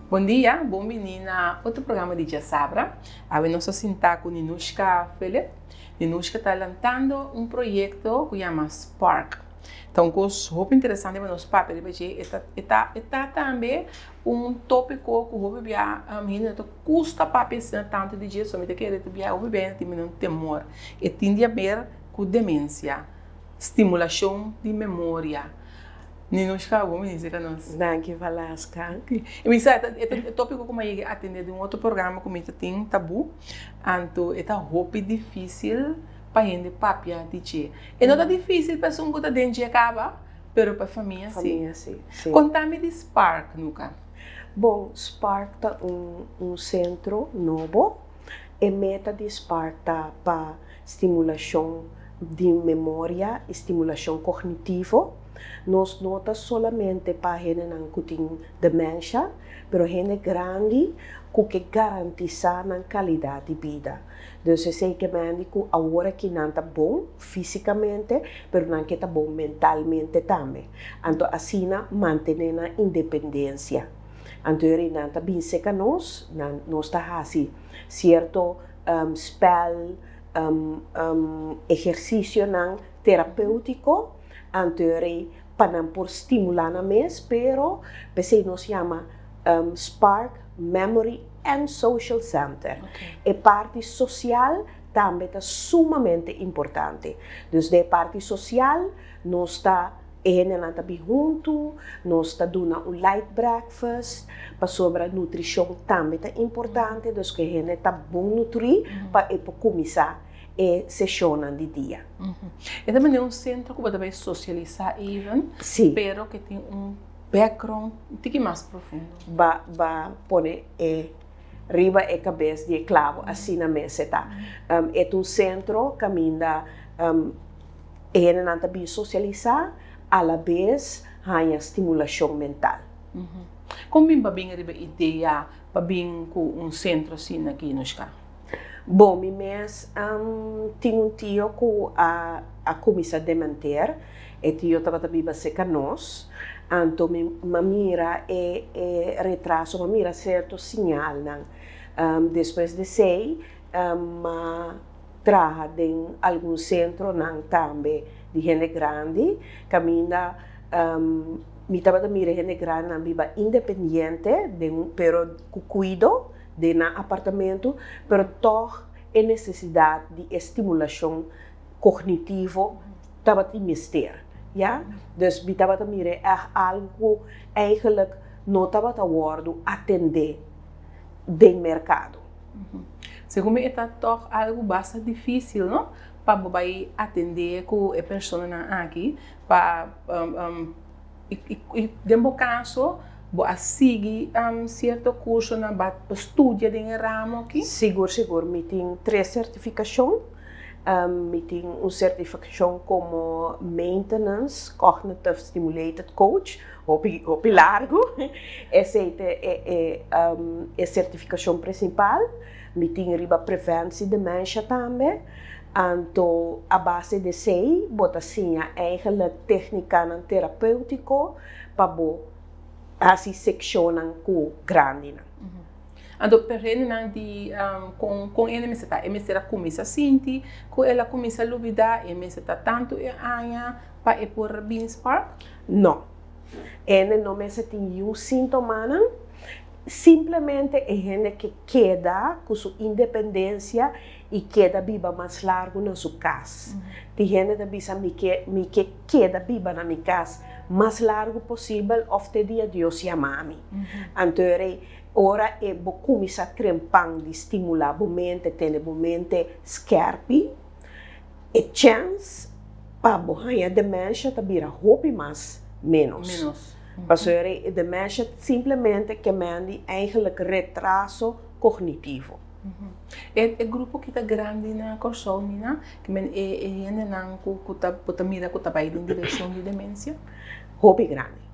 Bon dia, bon bini na otro programa di Djasabra. Awe nos ta sinta ku Ninushka Philip. Ninushka ta lantando un proyekto ku yama Spark. Ta un kos hopi interesante pa nos papia riba dje. E ta e ta e ta tambe un tópiko ku hopi bia hende no ta gusta papia asina tantu di dje, so mi ta kere ta bia hopi bia hende tin un temor. E tin di haber ku demensia, stimulashon di memoria. Ninushka, bo mini cerca nos. Danki Valaska. I mi sa, e ta e tópiko ku mi a yega atendé den un otro programa ku mi ta tin, Tabú. Anto e ta hopi difísil pa hende papia di dje. E no ta difísil pa esun ku ta den dje kaba, pero pa e famia sí. Famia sí, sí. Konta mi di Spark, Nuka. Bon, Spark ta un un sentro nobo. E meta di Spark ta pa stimulashon di memoria i stimulashon kognitivo. Nos no ta solamente pa hendenan ku tin demensha, pero hende grandi ku ke garantisá nan kalidat di bida. Dus esei ke mende ku awor aki nan ta bon físikamente, pero nan ke ta bon mentalmente tambe. Anto asina mantené nan independensia. Anto yori nan ta bin seka nos, nan nos ta hasi sierto spèl, ehersisionan terapéutiko, anto yori pa nan por stimulá nan mes, pero p'esei nos yama Spark Memory and Social Center. E parti sosial tambe ta sumamente importante. Dus den e parti sosial nos ta E hendenan ta bin huntu, nos ta duna un light breakfast, pasobra nutrishon tambe ta importante, dus ku e hende ta bon nutrí pa e por kuminsá e seshonnan di dia. E ta manera un sentro ku bo ta bai sosialisá even, pero ke tin un background un tiki mas profundo. Ba ba pone e riba e kabes di e klabo, asina mes e ta. E ta un sentro kaminda E hendenan ta bin sosialisá, alabes haña stimulashon mental. Kon bin pa bin riba idea pa bin ku un sentro asina aki Nushka? Bon, mi mes tin un tio ku a a kuminsá dementer. E tio tabata biba serka nos. Anto mi a mira e e retraso, mi a mira sierto siñalnan. Despues di esei m'a traha den algun sentronan tambe di hende grandi, kaminda mi tabata mira hende grandinan biba independiente den un pero ku kuido den nan apartamentu, pero tòg e nesesidat di e stimulashon kognitivo tabatin mester, ya. Dus mi tabata mira e ègt algu ku eigentlik no tabata wòrdu atendé den merkado. Segun mi e ta tòg algu basta difísil, no? Pa bo bai atendé ku e personanan aki pa i den bo kaso bo a sigui sierto kursonan ba studia den e ramo aki? Sigur sigur, mi tin tres sertifikashon. Mi tin un sertifikashon komo Maintenance Cognitive Stimulated Coach, Hopi hopi largu. Esei ta e e e sertifikashon prinsipal. Mi tin riba preventie demensha tambe. Anto a base di esei bo ta siña eigenlijk téknikanan terapeutiko pa bo hasi sekshonnan ku grandinan. Anto per hendenan di kon kon hende mester ta? E mester a kuminsá sinti ku el a kuminsá lubidá? E mester ta tantu e aña pa e por bini Spark? No. Hende no mester tin yu sintomanan. Simplemente e hende ke keda ku su independensia i keda biba mas largu na su kas. Tin hende ta bisa mi ke mi ke keda biba na mi kas mas largu posibel òf te dia Dios yama mi. Anto rei ora e bo kuminsá trempan di stimulá bo mente, tene bo mente skèrpi, E chèns pa bo haña demensha ta bira hopi mas ménos. Pasobra e demensha simplemente ke men di eigenlijk retraso kognitivo. E grupo ki ta grandi na Kòrsou, Nina, ke men e hendenan ku ta bo ta mira ku ta bai den direkshon di demensia? Hopi grandi,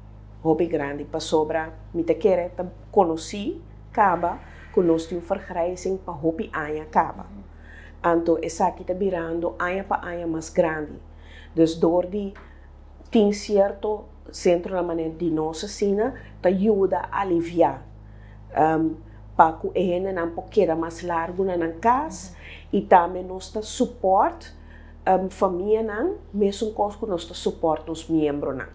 hopi grandi pasobra mi ta kere ta konosí kaba ku nos tin un vergrijzing pa hopi aña kaba. Anto esaki ta birando aña pa aña mas grandi. Dus dor di tin sierto sentronan manera di nos asina ta yuda aliviá Pa ku e hendenan por keda mas largu na nan kas i tambe nos ta support famianan mesun kos ku nos ta support nos miembronan.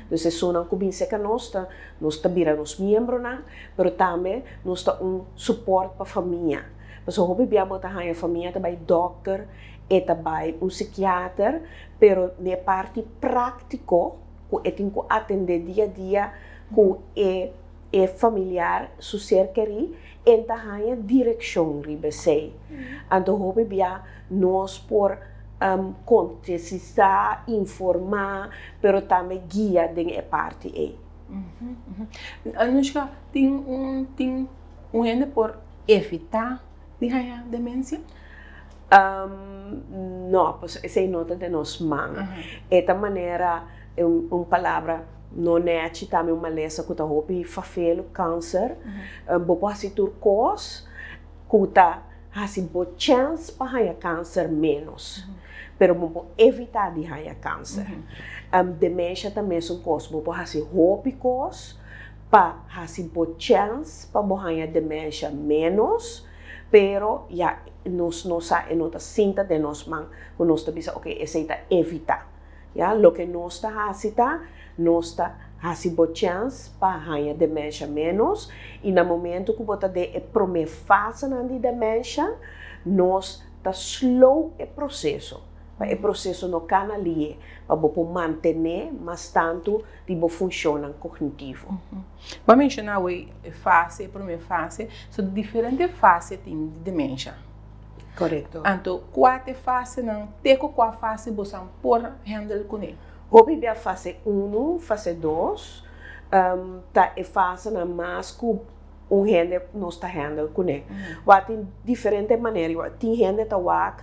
Dus esunnan ku bin serka nos ta nos ta bira nos miembronan, pero tambe nos ta un support pa famia. Pasobra hopi bia bo ta haña famia ta bai dòkter, e ta bai un psikiater, pero na e parti práktiko ku e tin ku atendé dia dia ku e e familiar su ser kerí, e ta haña direkshon riba esei. Anto hopi bia nos por kontesisá, informá, pero tambe guia den e parti ei. Anushka, tin un tin un hende por evitá di haña demensia? No, pasobra esei no ta den nos man. E ta manera un palabra no nèchi tambe un malesa ku ta hopi fafelu, kanser. Bo por hasi tur kos ku ta hasi bo chèns pa haña kanser ménos, pero bo por evitá di haña kanser. Demensha ta mesun kos, bo por hasi hopi kos pa hasi bo chèns pa bo haña demensha ménos, pero ya nos no sa e no ta sinta den nos man ku nos ta bisa oke esei ta evitá. Ya, loke nos ta hasi ta, nos ta hasi bo chèns pa haña demensha ménos i na momentu ku bo ta den e promé fasenan di demensha, nos ta slow e proseso, pa e proseso no kana lié, pa bo por mantené mas tantu di bo funshonnan kognitivo. Bo a menshoná awor e fase, e promé fase, so diferente fase tin di demensha. Korekto. Anto kua ta e fasenan, te ku kua fase bosan por handle kuné? Hopi bia fase unu, fase dos ta e fasenan mas ku un hende nos ta handle kuné. Wak tin diferente manera, tin hende ta wak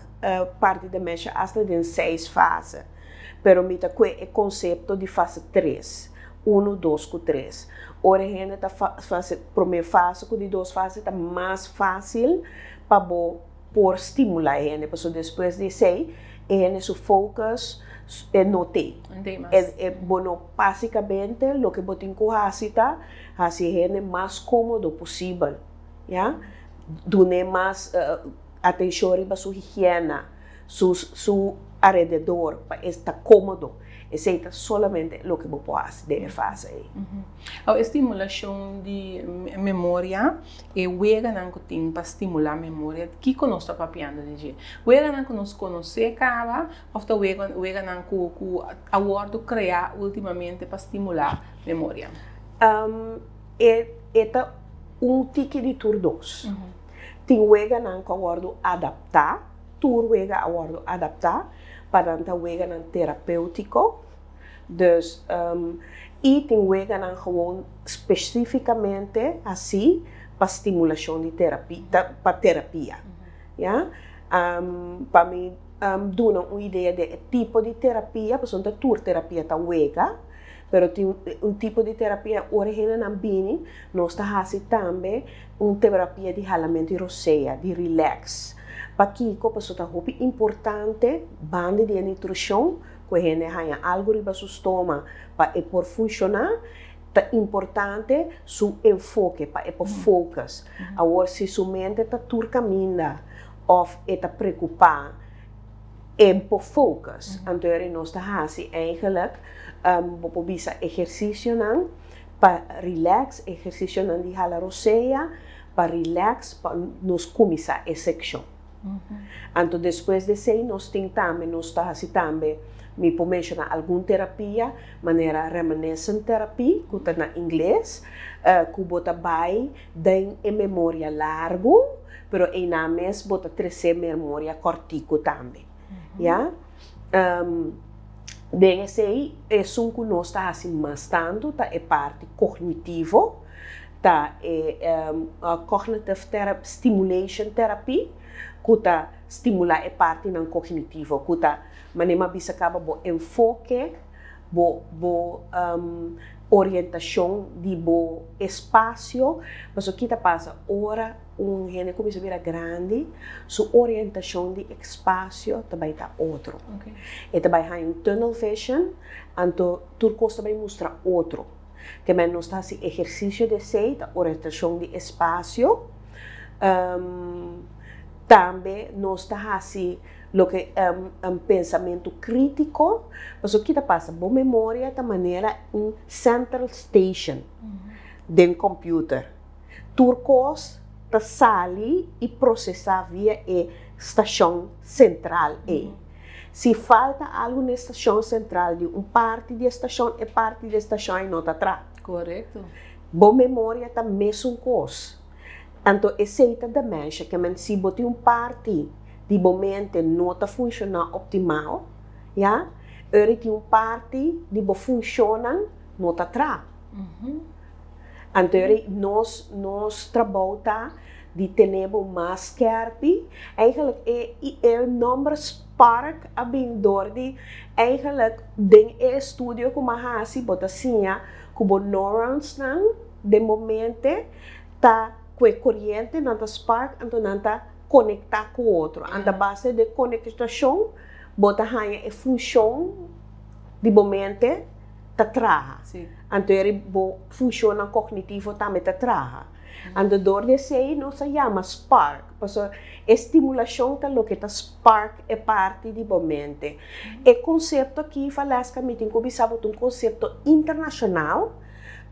parti demensha asta den seis fase, pero mi ta kue e konsepto di fase tres, unu, dos ku tres. Ora e hende ta fase promé fase ku di dos fase ta mas fásil pa bo por stimula e hende pasobra despues di esei e hende su focus e no tei. E bo no basikamente loke bo tin ku hasi ta hasi e hende mas komodo posibel ya dun'é mas atenshon riba su higiena su su arededor pa e ta komodo. Esei ta solamente loke bo por hasi den e fase ei. Awor e stimulashon di memoria, e weganan ku tin pa stimulá memoria, kiko nos ta papiando di dje? Weganan ku nos konosé kaba òf ta weganan ku ku a wòrdu kreá últimamente pa stimulá memoria? E ta un tiki di tur dos. Tin weganan ku a wòrdu adaptá, tur wega a wòrdu adaptá pa nan ta weganan terapéutiko, dus i tin weganan gewoon spesífikamente hasí pa stimulashon di terapi pa terapia, ya. Pa mi duna un idea di e tipo di terapia, pasobra no ta tur terapia ta wega, pero tin un tipo di terapia ora e hendenan bini nos ta hasi tambe un terapia di halamentu di rosea, di relax. Pakiko? Pasobra ta hopi importante banda di e nutrishon ku e hende haña algu riba su stoma pa e por funshoná, ta importante su enfoke pa e por focus. Awor si su mente ta tur kaminda òf e ta preokupá e por focus. Anto eri nos ta hasi eigenlijk bo por bisa ehersisionan pa relax, ehersisionan di hala rosea pa relax pa nos kuminsá e sekshon. Anto despues di esei nos tin tambe, nos ta hasi tambe, mi por menshoná algun terapia manera reminiscent therapy ku ta na ingles, ku bo ta bai den e memoria largu, pero einan mes bo ta trese memoria kòrtiku tambe, ya. Den esei esun ku nos ta hasi mas tantu ta e parti kognitivo, ta e cognitive therapy, stimulation therapy, ku ta stimulá e partinan kognitivo, ku ta manera mi a bisa kaba bo enfoke, bo bo orientashon di bo espasio, pasobra ki ta pasa ora un hende kuminsá bira grandi, su orientashon di espasio ta bai ta otro. E ta bai haña un tunnel vision, anto tur kos ta bai mustra otro. Ke men nos ta hasi ehersisio di esei, ta orientashon di espasio. Tambe nos ta hasi loke pensamentu krítiko. Pasobra ki ta pasa? Bo memoria ta manera un central station den computer. Tur kos ta sali i prosesá via e stashon sentral ei. Si falta algu na e stashon sentral di un parti di e stashon, e parti di e stashon ei no ta traha. Korekto. Bo memoria ta mesun kos. Anto esei ta demensha, ke men si bo tin un parti di bo mente no ta funshoná optimal, ya, ora tin un parti di bo funshonnan no ta traha. Anto ora nos nos trabou ta di tene bo mas skerpi. Eigenlijk e e nomber Spark a bin dor di eigenlijk den e estudio ku mi a hasi bo ta siña ku bo neuronsnan den bo mente ta ku e koriente nan ta spark anto nan ta konektá ku otro. Anto a base di e konektashon bo ta haña e funshon di bo mente ta traha. Anto eri bo funshonnan kognitivo tambe ta traha. Anto dor di esei nos a yama spark, pasobra e stimulashon ta loke ta spark e parti di bo mente. E konsepto aki, Valeska, mi tin ku bisa bo ta un konsepto internashonal,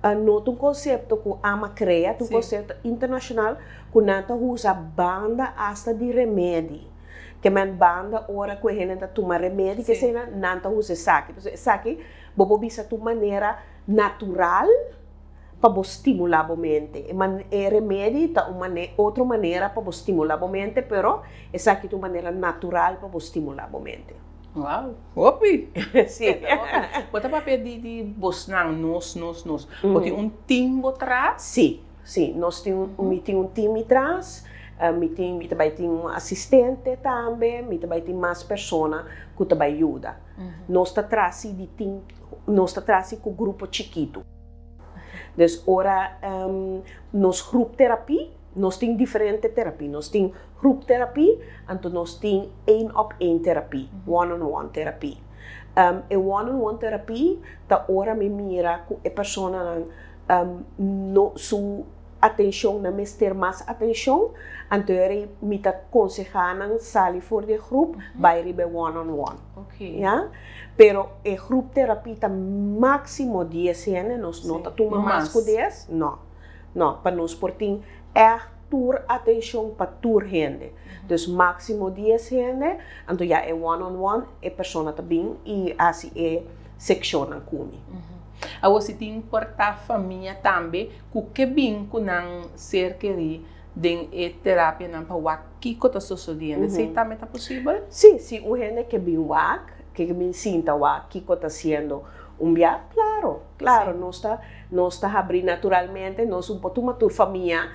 no ta un konsepto ku ama krea, ta un konsepto internashonal ku nan ta usa banda asta di remedi. Ke men banda ora ku e hende ta tuma remedi, ke esei nan ta usa esaki. Pasobra esaki bo por bisa ta un manera natural pa bo stimulá bo mente. E man e remedi ta un mane otro manera pa bo stimulá bo mente, pero esaki ta un manera natural pa bo stimulá bo mente. Wow, hopi! Sí. Hopi. Bo ta papia di di bosnan, nos, nos, nos. Bo tin un team bo tras? Sí, sí. Nos tin un, mi tin un team mi tras. Mi tin, mi ta bai tin un asistente tambe, mi ta bai tin mas persona ku ta bai yuda. Nos ta tras sí di tin, nos ta tras sí ku grupo chikitu. Dus ora nos groep terapie, nos tin diferente terapie, nos tin groep terapie, anto nos tin één op één terapie, one on one terapie. E one on one terapie ta ora mi mira ku e personanan no su atenshon nan mester mas atenshon, anto ora mi ta konsehá nan sali for di e groep bai riba e one on one. Ya? Pero e groep terapie ta máximo dies hende, nos no ta tuma mas ku dies, no, no, pa nos por tin ègt tur atenshon pa tur hende. Dus máximo dies hende, anto ya e one on one e persona ta bin i hasi e sekshonnan ku mi. Awor si tin por ta famia tambe ku ke bin ku nan ser kerí den e terapianan pa wak kiko ta sosodiendo. Esei tambe ta posibel? Sí, si un hende ke bin wak, ke bin sinta wak kiko ta hasiendo un bia, klaro, klaro, nos ta, nos ta habrí naturalmente, nos un por tuma tur famia,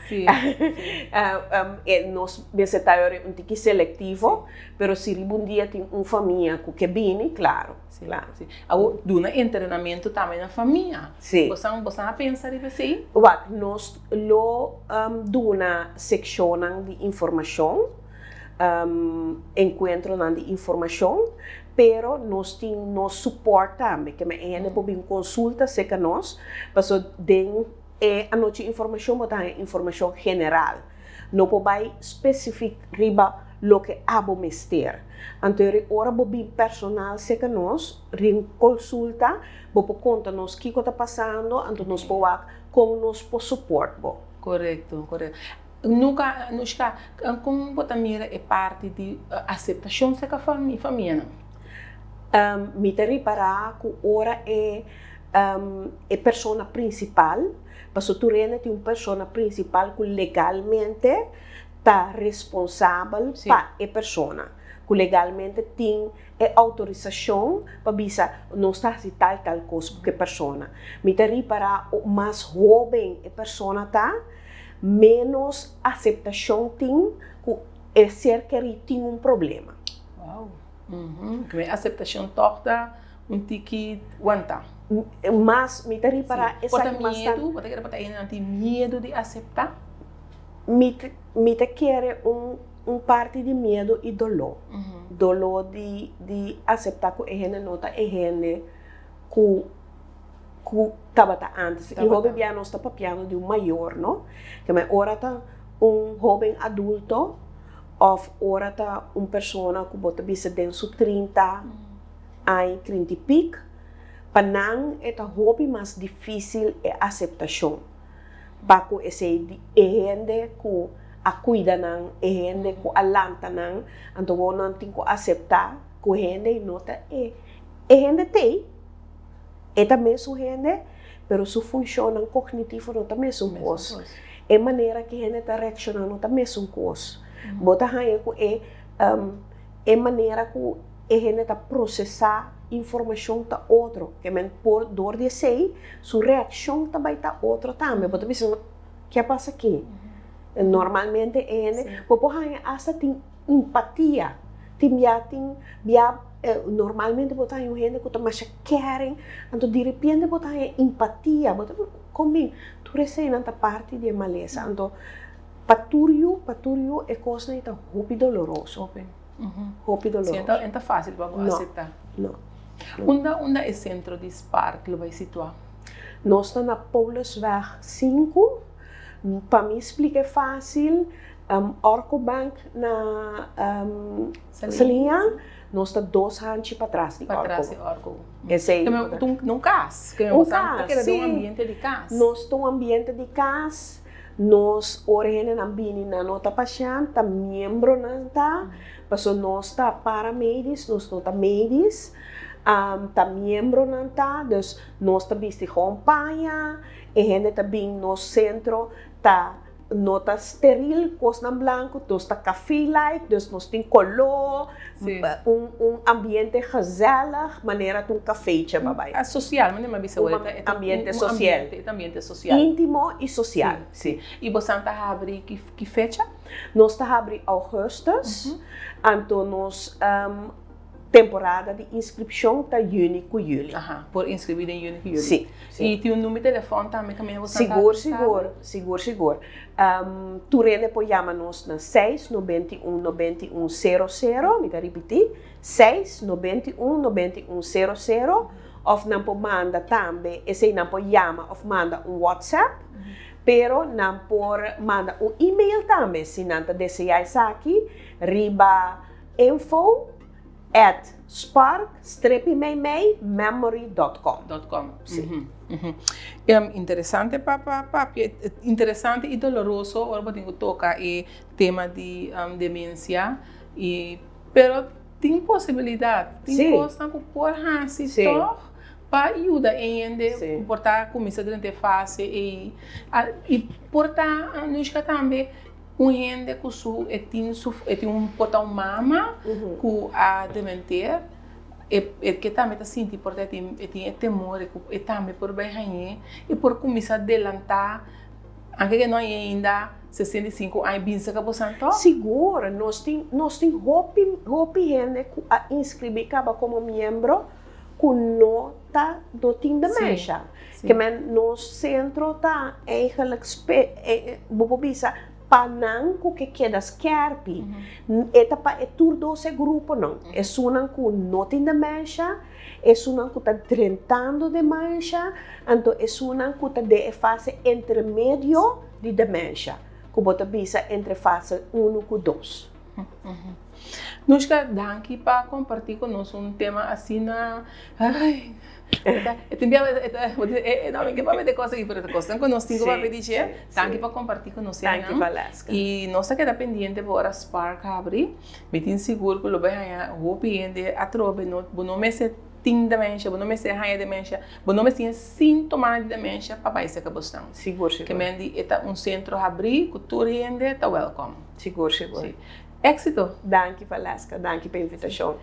e nos mester ta yori un tiki selektivo, pero si riba un dia tin un famia ku ke bini, klaro. Sí, claro. Sí. Awor, duna entrenamentu tambe na famia. Sí. Bosan, bosan a pensa riba esei? Wak, nos lo duna sekshonnan di informashon, enkuentronan di informashon, pero nos tin nos support tambe, ke men e hende por bin konsulta serka nos, paso den e anochi informashon bo ta haña informashon general. No por bai spesifik riba loke abo mester. Anto eri ora bo bin personal serka nos, rin konsulta, bo por konta nos kiko ta pasando, anto nos por wak kon nos por support bo. Korekto, korekto. Nuka, Anushka, kon bo ta mira e parti di aseptashon serka famianan? Mi ta ripará ku ora e e persona prinsipal, Paso tur hende tin un persona principal cu legalmente ta responsabel pa e persona, cu legalmente tin e autorisacion pa bisa nos ta haci tal tal cos cu e persona. Mi ta ripara mas hoben e persona ta, menos aceptacion tin cu e ser keri tin un problema. Wow. E aceptacion toch ta Un tiki wanta. Mas mi ta ripará esaki mas ta. Bo ta kere pa ta hende tin miedu di aseptá? Mi ta kere un parti di miedu i doló. Doló di aseptá ku e hende no ta e hende ku. Ku tabata antes. I Tabata. Hopi bia nos ta papiando di un mayor, no? Ke men ora ta un hoben adulto of ora ta un persona ku bo ta bisa den su 30 aña, 30 i pik, pa nan e ta hopi mas difisil e aseptashon pa ku esei di e hende ku a kuida nan, e hende ku a lanta nan, anto wou nan tin ku aseptá ku hende i no ta e e hende t'ei. E ta mesun hende, pero su funshonnan kognitivo no ta mesun kos. E manera ku hende ta reakshoná no ta mesun kos. Bo ta haña ku e e manera ku e hende ta prosesá informashon ta otro. Ke men por dor di esei su reakshon ta bai ta otro tambe. Bo ta bisa, ke a pasa aki? Normalmente e hende, bo por haña asta tin empatia. Tin bia tin bia normalmente bo ta haña un hende ku ta masha caring, anto diripiente bo ta haña empatia, bo ta kon bin? Tur eseinan ta parti di e malesa. Anto pa tur yu, pa tur yu e kosnan ei ta hopi doloroso. Hopi. Hopi doloroso. Si, e ta fásil pa bo aseptá. No, no. Unda unda e sentro di Spark lo bai situá? Nos ta na Paulusweg 5. Pa mi splika e fásil, Orco Bank na Saliña, nos ta dos hanchi patras di Orco. Patras di Orco. Esei. Un kas. Un kas, si. Un Un ambiente di kas. Nos ta un ambiente di kas, nos ora hendenan bini nan no ta pashènt, ta miembronan ta, pasobra nos ta paramedisch, nos no ta medisch, ta miembronan ta, dus nos ta bisti gewoon paña, e hende ta bin nos sentro ta no ta steril, kosnan blanku, nos ta café-like, dus nos tin koló, un un ambiente gezellig, manera ta un cafeetje babay. Ah, social, manera mi a bisa Un awor, e ta ambiente un social. ambiente, e ta ambiente social. Íntimo i social. Si, si. I bosan ta habri ki ki fecha? Nos ta habri augustus, anto nos Temporada di inskripshon ta yüni ku yüli. Aha, por inskribí den yüni ku yüli. Sí, sí. I tin un number di telefòn tambe kaminda bo santa Sigur, sabi? sigur, sigur, sigur. Tur hende por yama nos na seis 91 91 sero sero, mi ta ripití, seis 91 91 sero sero, òf nan por manda tambe, esei nan por yama òf manda un WhatsApp, pero nan por manda un email tambe si nan ta deseá esaki riba Info at spark strepi meimei memory dot com. Dot com. Sí. Interesante pa pa papia, interesante i doloroso ora bo tin ku toka e tema di demensia i pero tin posibilidat, tin Sí. kosnan ku por hasi Sí. tòg pa yuda e hende Sí. ku por ta kuminsá durante e fase ei i por ta Anushka tambe Un hende ku su e tin su e tin un por ta un mama ku a dementer e e ke tambe ta sinti por ta e tin e tin e temor ku e tambe por bai hañ'é e por kuminsá delantá anke ke no hañ'é ainda 65 aña binse ka bosan tòg? Sigur, nos tin nos tin hopi hopi hende ku a inskribí kaba komo miembro ku no ta no tin demensha. Ke men nos sentro ta eigenlijk spe bo por bisa pa nan ku ke keda skerpi. E ta pa e tur dos e gruponan. Esunnan ku no tin demensha, esunnan ku ta drentando demensha, anto esunnan ku ta den e fase intermedio di demensha, ku bo ta bisa entre fase unu ku dos. Nushka, danki pa kompartí ku nos un tema asina, ai, e tin bia e no mi ke papia di e kos aki, pero e kosnan ku nos tin ku papia di dje, danki pa kompartí ku nos Danki einan. Valeska. I nos ta keda pendiente pa ora Spark habri, mi tin sigur ku lo bai haña hopi hende atrobe, no bo no mester tin demensha, bo no mester haña demensha, bo no mester tin e síntomanan di demensha pa bai serka bosnan. Sigur, sigur. Ke men di e ta un sentro habrí ku tur hende ta wèlkòm. Sigur, sigur. Sí. Éxito! Danki Valeska, danki pa invitashon.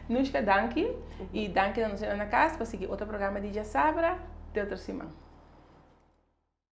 Nushka danki y danki na nos na kas pa sigui otro programa di Djasabra. Te otro siman.